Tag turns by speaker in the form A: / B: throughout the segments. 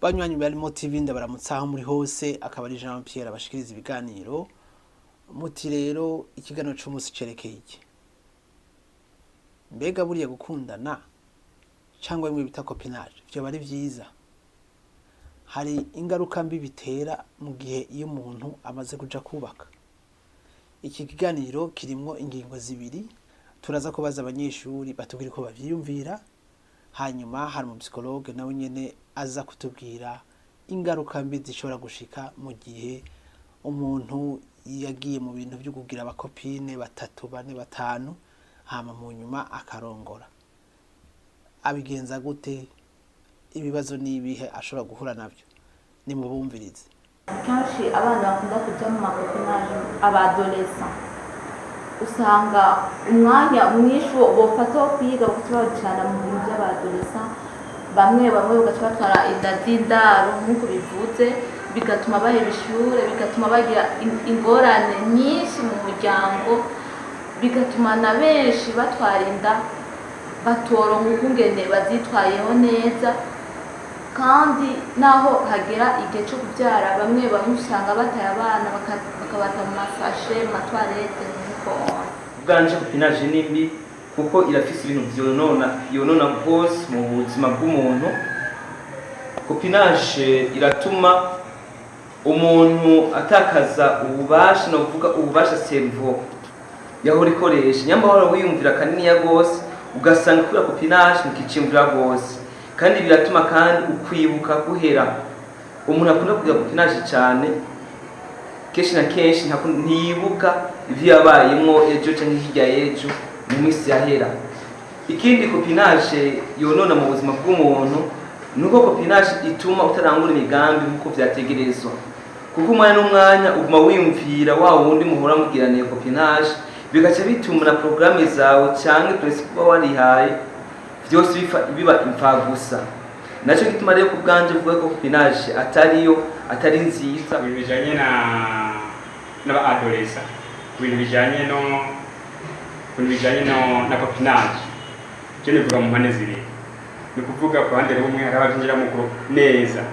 A: Banywanyi barimo TV, ndabaramutsa aho muri hose. Akaba ari Jean Pierre abashikiriza ibiganiro. Muti rero ikiganiro c'umunsi cerekeye iki? Mbega buriya gukundana cyangwa bimwe bita copinage vyoba ari vyiza? Hari ingaruka mbi bitera mu gihe iyo umuntu amaze kuja kubaka? Iki kiganiro kirimwo ingingo zibiri. Turaza kubaza abanyeshuri batubwira uko bavyiyumvira, hanyuma hari umu psychologue nawe nyene aza kutubwira ingaruka mbi zishobora gushika mu gihe umuntu yagiye mu bintu vyo kugira aba copines batatu, bane, batanu, hama mu nyuma akarongora. Abigenza gute? Ibibazo n'ibihe ashobora guhura navyo? Nimubumvirize.
B: Kenshi abana bakunda kujya mu ma copinage, aba adolescents, usanga umwanya mwinshi bofata wo kwiga bagaca bawucana mu bintu by'aba adolescents. Bamwe bamwe bagaca batwara inda z'indaro nk'uko bivuze, bigatuma baheba ishure, bigatuma bagira ingorane nyinshi mu muryango, bigatuma na benshi batwara inda batoronka ukungene bazitwayeho neza. Kandi naho hagera igihe cyo kubyara, bamwe bamwe usanga bataye abana, bakabata mu masashe, mu ma toilettes, nk'uko.
C: Ubwanje copinage ni mbi kuko irafise ibintu vyonona, yonona rwose mu buzima bw'umuntu. Copinage iratuma umuntu atakaza ububasha, novuga ububasha cerveau yahora ikoresha. Nyamba wahora wiyumvira kaniniya rwose, ugasanga kubera copinage ntukiciyumvira rwose. Kandi biratuma kandi ukwibuka guhera. Umuntu akunda kugira copinage cyane, kenshi na kenshi ntiyibuka ivyo yabayemwo ejo canke hirya y'ejo mu minsi yahera. Ikindi copinage yonona mu buzima bw'umuntu nuko copinage ituma utarangura imigambi nk'uko vyategerezwa, kuko umwanya n'umwanya uguma wiyumvira wa wundi muhora mugiraniye copinage, bigaca bituma na programme zawe canke principe uba warihaye vyose biba imfagusa. Naco gituma rero ku bwanje mvuga ko copinage atariyo, atari nziza.
D: Ku bintu bijanye na n'aba adolescents, ku bintu bijanye no na copinage, je nivuga mu mpande zibiri. Ni ukuvuga ku ruhande rumwe hari abavyinjiramo neza,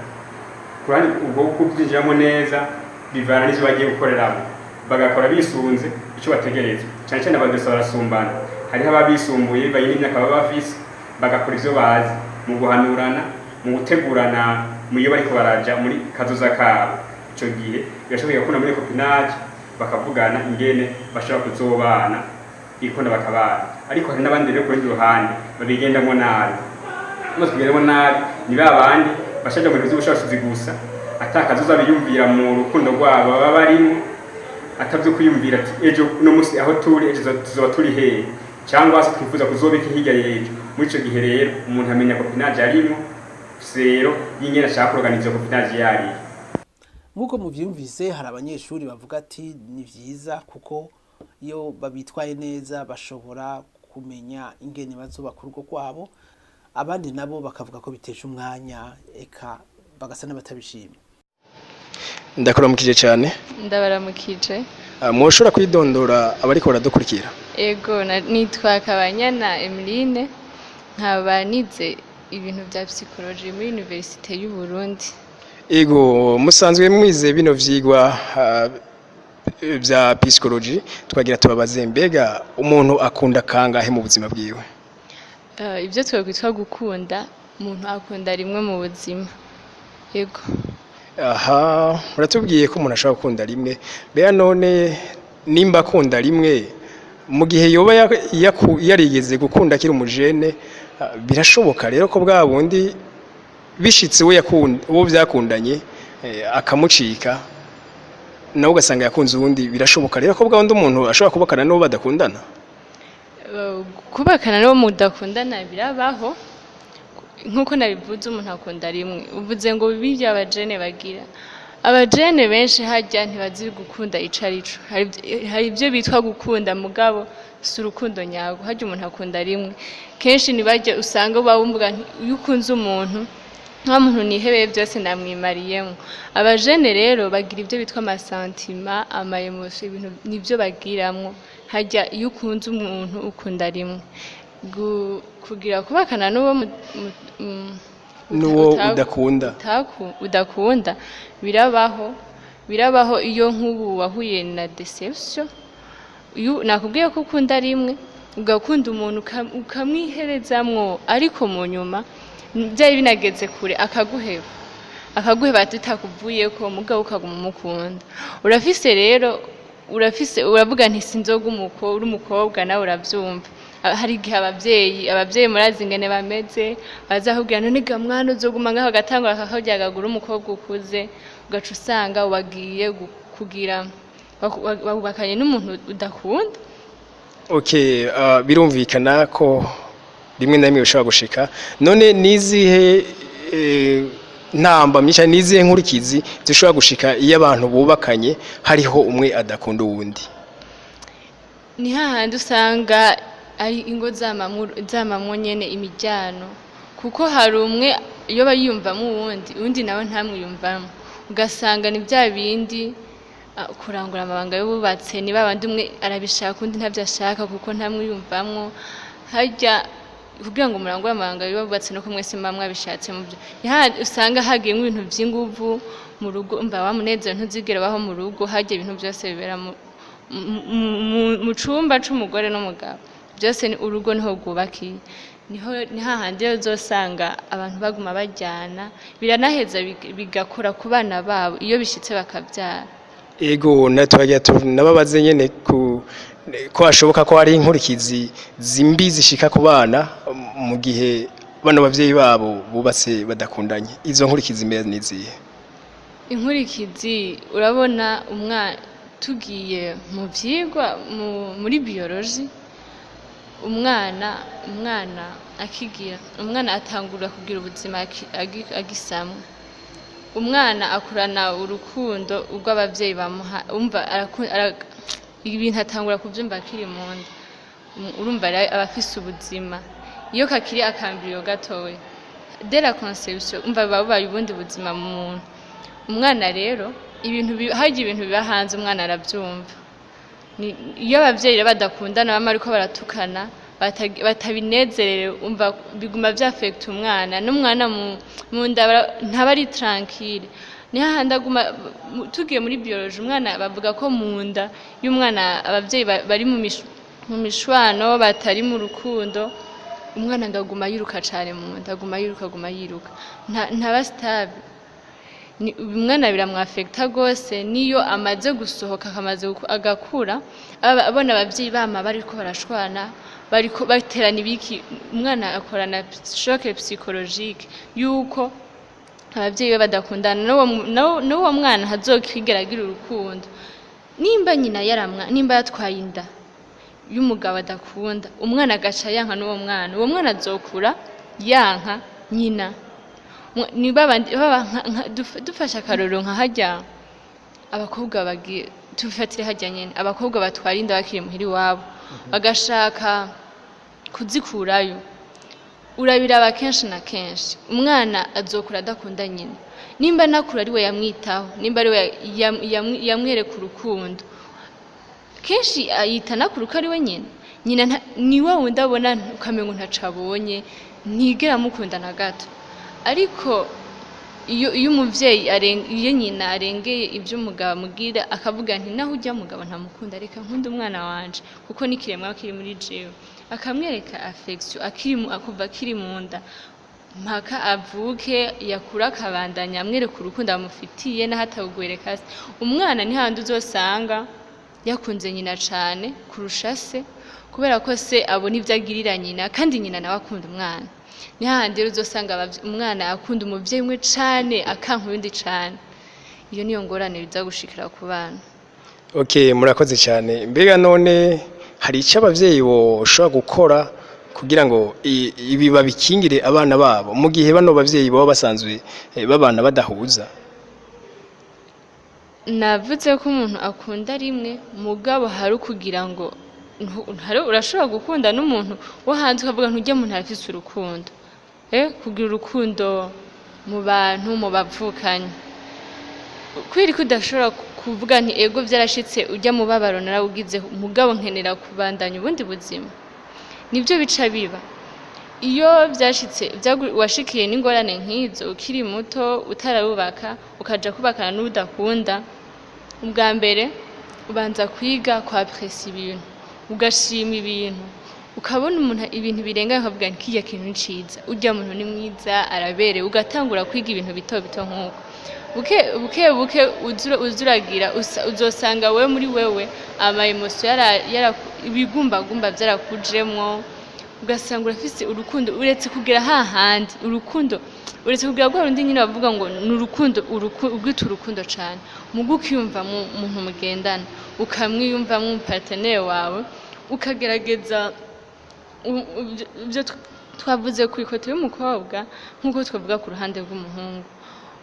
D: ku ruhande ubwo kubyinjiramo neza bivana n'ivyo bagiye gukoreramo, bagakora bisunze ico bategerezwa. Cyane cyane aba adolescents barasumbana, hariho ababisumbuye bivanye n'imyaka baba bafise, bagakora ivyo bazi mu guhanurana, mu gutegurana mu iyo bariko baraja muri kazoza kabo. Ico gihe birashoboka gukunda muri copinage, bakavugana ingene bashobora kuzobana, ikunda bakabana. Ariko hari n'abandi rero ku rundi ruhande babigendamo nabi. Bamaze kugendamo nabi ni ba bandi bashaja mu bintu vy'ubushashuzi gusa, ata kazoza biyumvira mu rukundo rwabo baba barimo, atavyo kwiyumvira ati ejo, uno musi aho turi, ejo tuzoba turi hehe, cyangwa se twifuza kuzoba iki hirya y'ejo. Muri ico gihe rero umuntu amenya copinage arimo zero y'ingene ashaka kuorganiza copinage yariyo.
A: Nk'uko muvyumvise, hari abanyeshuri bavuga ati ni vyiza kuko iyo babitwaye neza bashobora kumenya ingene bazubaka urugo rwabo. Abandi nabo bakavuga ko bitesha umwanya, eka bagasa n'abatabishima.
E: Ndakuramukije cyane.
F: Ndabaramukije.
E: Mwoshobora kwidondora abariko baradukurikira?
F: Ego, nitwa Kabanyana Emeline, nkaba nize ibintu bya psychologie muri Université y'u Burundi.
E: Ego, musanzwe mwize bino vyigwa vya psychologie. Twagira tubabaze, mbega umuntu akunda kangahe mu buzima bwiwe?
F: Ibyo twakwitwa gukunda, umuntu akunda rimwe mu buzima. Ego.
E: Aha muratubwiye ko umuntu ashobora gukunda rimwe. Mbega none nimba akunda rimwe, mu gihe yoba yarigeze gukunda akiri umujene, birashoboka rero ko bwa bundi bishitse we uwo byakundanye akamucika, nawe ugasanga yakunze uwundi, birashoboka rero ko bwa wundi umuntu ashobora kubakana n'uwo badakundana?
F: Kubakana n'uwo mudakundana birabaho. Nk'uko nabivuze, umuntu akunda rimwe. Uvuze ngo bibi by'abajene bagira, abajene benshi hajya ntibazi gukunda ico arico. Hari ibyo bitwa gukunda, mugabo si urukundo nyarwo. Harya umuntu akunda rimwe, kenshi ntibajya usanga bumva nti iyo ukunze umuntu, nta muntu nihebeye byose ndamwimariyemo. Abajene rero bagira ibyo bitwa ama sentiments, ama émotions, ibintu nibyo bagiramwo. Harya iyo ukunze umuntu ukunda rimwe. Kugira kubakana n'uwo
E: N'uwo udakunda.
F: Udakunda birabaho, birabaho iyo nk'ubu wahuye na déception. Iyo nakubwiye ko ukunda rimwe, ugakunda umuntu ukamwiherezamwo, ariko mu nyuma byari binageze kure akaguheba, akaguheba tutakuvuyeko, mugabo ukaguma umukunda. Urafise rero, urafise, uravuga nti sinzoga uri umukobwa, nawe uravyumva. Hari igihe abavyeyi murazi ingene bameze, bazakubwira none ga mwana uzoguma ngaho, agatangura akakaryagagura. Umukobwa ukuze ugaca usanga wagiye kugira wubakanye n'umuntu udakunda.
E: Okay, birumvikana ko rimwe na rimwe bishobora gushika. None nizihe ntambamyi canke nizihe nkurikizi zishobora gushika iyo abantu bubakanye hariho umwe adakunda uwundi?
F: Ni hahandi usanga ari ingo zamamwo nyene imiryano, kuko hari umwe iyo bayiyumvamo uwundi, uwundi nawe ntamwiyumvamo, ugasanga ni bya bindi kurangura amabanga y'ububatse, ni babandi umwe arabishaka undi ntabyo ashaka kuko ntamwiyumvamwo. Harya kugira ngo murangure amabanga y'ububatse nuko mwese muba mwabishatse. Mu byo ni hahandi usanga hagiyemwo ibintu vy'inguvu mu rugo, umva wa munezero ntuzigera ubaho mu rugo. Harya ibintu byose bibera mu cumba c'umugore n'umugabo, byose ni urugo, niho rwubakiye, niho ni hahandi rero uzosanga abantu baguma bajyana, biranaheza bigakora ku bana babo iyo bishitse bakabyara.
E: Ego, na turagira nababaze nyene ko hashoboka ko hari inkurikizi zimbi zishika ku bana mu gihe bano bavyeyi babo bubatse badakundanye. Izo nkurikizi mbere nizihe?
F: Inkurikizi, urabona umwana, tugiye mu vyigwa muri biologie, umwana akigira, umwana atangura kugira ubuzima agisamwa. Umwana akurana urukundo urw'abavyeyi bamuha, umva ibintu atangura kuvyumva akiri mu nda. Urumva rero aba afise ubuzima iyo kakiri aka embryon gatoya, dès la conception, umva buba bubaye ubundi buzima mu muntu. Umwana rero ibintu harya ibintu biba hanze umwana aravyumva. Iyo abavyeyi rero badakundana, bama ariko baratukana, batabinezerere, umva biguma vyafekta umwana, n'umwana mu nda ntaba ari tranquille, ni hahandi aguma tugiye muri biologie, umwana bavuga ko mu nda y'umwana abavyeyi bari mu mishwano, batari mu rukundo, umwana ngo aguma yiruka cane mu nda, aguma yiruka, aguma yiruka, ntaba stable. Ni umwana biramwafekta gose. Niyo amaze gusohoka, akamaze agakura, abona abavyeyi bama bariko barashwana, bariko baterana ibiki, umwana akorana choc psychologique yuko abavyeyi be badakundana, n'uwo mwana ntazokigera agira urukundo. Nimba nyina yaramwa, nimba yatwaye inda y'umugabo adakunda, umwana agaca yanka n'uwo mwana, uwo mwana azokura yanka nyina. Ni babandi baba dufashe akarorero nka harya abakobwa bagiye, tufatire harya nyene abakobwa batwara inda bakiri muhira iwabo bagashaka kuzikurayo, urabiraba kenshi na kenshi umwana azokura adakunda nyina. Nimba nakura ari we yamwitaho, nimba ari we yamwereka urukundo kenshi, ayita nakura uko ari we nyina, nyina ni wa wundi abona ukamengo ntaco abonye, ntigera amukunda na gato. Ariko iyo umuvyeyi iyo nyina arengeye ibyo umugabo amubwira, akavuga nti naho ujya mugabo ntamukunda, reka nkunda umwana wanje kuko n'ikiremwa kiri muri jewe, akamwereka affection akiri kuva akiri mu nda mpaka avuke, yakura akabandanya amwereka urukundo amufitiye naho atawugwereka se. Umwana ni handi uzosanga yakunze nyina cane kurusha se, kubera ko se abona ibyo agirira nyina kandi nyina nawe akunda umwana. Ni hahandi rero uzosanga umwana akunda umuvyeyi umwe cane akanka uyundi cane. Iyo niyo ngorane biza gushikira ku bana.
E: Okay, murakoze cyane. Mbega none hari icyo abavyeyi boshobora gukora kugira ngo ibi babikingire abana babo mu gihe bano bavyeyi baba basanzwe babana badahuza?
F: Navuze ko umuntu akunda rimwe, mugabo hari ukugira ngo urashobora gukunda n'umuntu wo hanze, ukavuga ntujya muntu arafise urukundo, kugira urukundo mu bantu, mu bavukanyi, kubera ko udashobora kuvuga nti ego byarashitse, ujya mu babaro narawugize, mugabo nkenera kubandanya ubundi buzima. Nibyo bica biba. Iyo byashitse, washikiye n'ingorane nk'izo ukiri muto, utararubaka, ukaja kubakana n'udakunda, ubwa mbere ubanza kwiga kwapprécier ibintu, ugashima ibintu, ukabona umuntu ibintu birenga, ukavuga nti: "Kirya kintu ni ciza, urya muntu ni mwiza, araberewe." Ugatangura kwiga ibintu bito bito nk'uko buke buke buke uzuragira, uzosanga wewe muri wewe ama émotions ibigumbagumba vyarakujemwo, ugasanga urafise urukundo uretse kugera hahandi urukundo uretse kugera rwa rundi nyine bavuga ngo ni urukundo, urwita urukundo cane, muga ukiyumva mu muntu mugendana, ukamwiyumvamwo umupartenaire wawe, ukagerageza ibyo twavuze ku ikoto y'umukobwa nk'uko twavuga ku ruhande rw'umuhungu.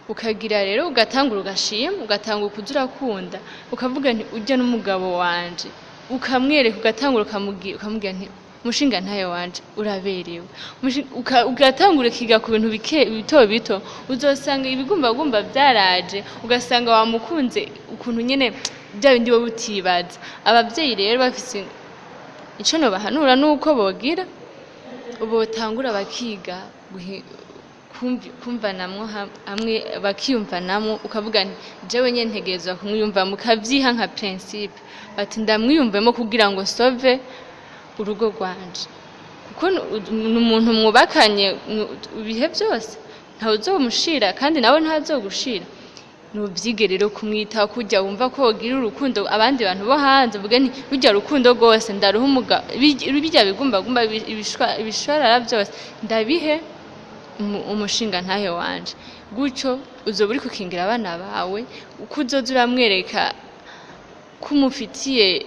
F: Ukagira rero ugatangura ugashima, ugatangura kuza urakunda, ukavuga nti: "Urya n'umugabo wanje." Ukamwereka, ugatangura ukamubwira nti: "Mushinga ntayo wanje, uraberewe." Ugatangura ukiga ku bintu bike bito bito, uzosanga ibigumbagumba byaraje, ugasanga wamukunze ukuntu nyene bya bindi wowe utibaza. Abavyeyi rero bafise ico nobahanura, nuko bogira botangura bakiga kumvanamwo hamwe, bakiyumvanamwo, ukavuga nti: "Jewe nyene ntegerezwa kumwiyumvamo." Ukavyiha nka principe, bati: "Ndamwiyumvemo kugira ngo sauve urugo rwanje," kuko ni umuntu mwubakanye ibihe byose, ntawe uzomushira kandi nawe ntazogushira. Nuvyige rero kumwitaho kurya wumva ko wogira urukundo abandi bantu bo hanze, uvuge nti: "Rurya rukundo rwose ndaruha birya bigumbagumba, ibishwarara byose ndabihe umushinga ntahe wanje." Gutyo uzoba uri kukingira abana bawe, uko uzoza uramwereka ko umufitiye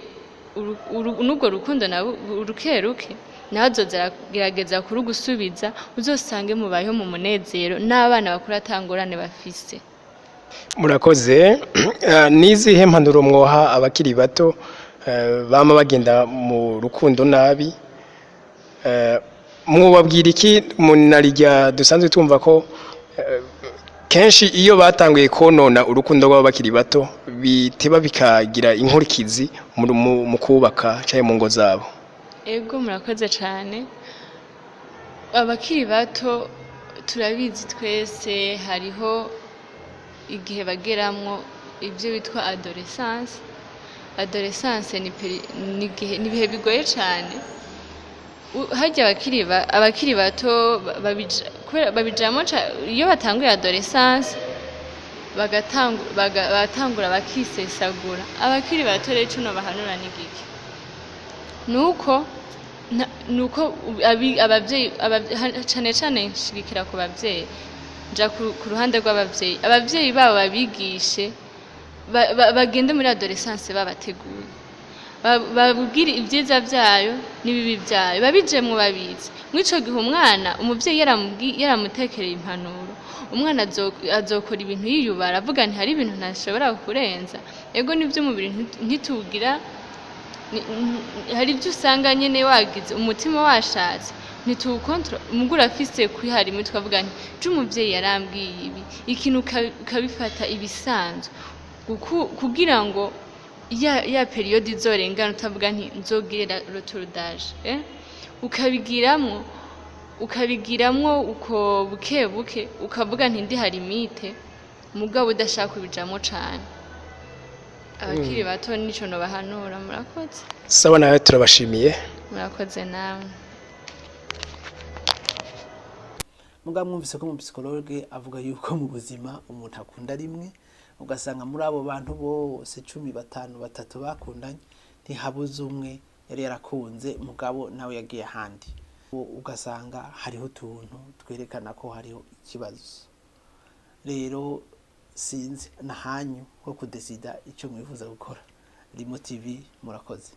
F: n'urwo rukundo nawe ruke ruke, nawe azoza aragerageza kurugusubiza, uzosange mubayeho mu munezero n'abana bakuru atangorane bafise.
E: Murakoze. Nizihe mpanuro mwoha abakiri bato bama bagenda mu rukundo nabi? Mwobabwira iki mu narirya dusanzwe tumva ko kenshi iyo batanguye konona urukundo rwabo bakiri bato, biteba bikagira inkurikizi mu kubaka canke mu ngo zabo?
F: Ego, murakoze cyane. Abakiri bato, turabizi twese, hariho igihe bageramwo ibyo bitwa adolescence. Adolescence ni ibihe bigoye cyane. Harya abakiri bato kubera babijamwo iyo batanguye adolescence, bagatangura bakisesagura. Abakiri bato rero, ico nobahanura ni giki? Nuko abavyeyi cane cane nshigikira ku bavyeyi, nja ku ruhande rw'abavyeyi, abavyeyi babo babigishe bagende muri adolescence babateguye, babwire ibyiza vyayo n'ibibi vyayo, babijemwo babizi. Mw'ico gihe umwana, umuvyeyi yaramutekereye impanuro, umwana azokora ibintu yiyubara, avuga nti: "Hari ibintu ntashobora kurenza." Ego, n'ivy'umubiri ntitugira hari ibyo usanga nyene wagize umutima washatse, ntituwukontorora, muga urafise kwihara imitwe, avuga nti: "Je umuvyeyi yarambwiye ibi." Ikintu ukabifata ibisanzwe kugira ngo ya période izorengana utavuga nti: "Nzogirira retour d'âge," eh? Ukabigiramwo uko buke buke, ukavuga nti: "Ndi hari limite," mugabo udashaka kubijamwo cane. Abakiri bato nico nobahanura. Murakoze.
E: Sawa, nawe turabashimiye.
F: Murakoze namwe.
A: Mugabo mwumvise ko mu psychologue avuga yuko mu buzima umuntu akunda rimwe, ugasanga muri abo bantu bose 10, 5, 3 bakundanye, ntihabuze umwe yari yarakunze mugabo nawe yagiye ahandi. Ugasanga hariho utuntu twerekana ko hariho ikibazo. Rero sinzi, nahanyu ho kudécida icyo mwifuza gukora. Rimo TV, murakoze.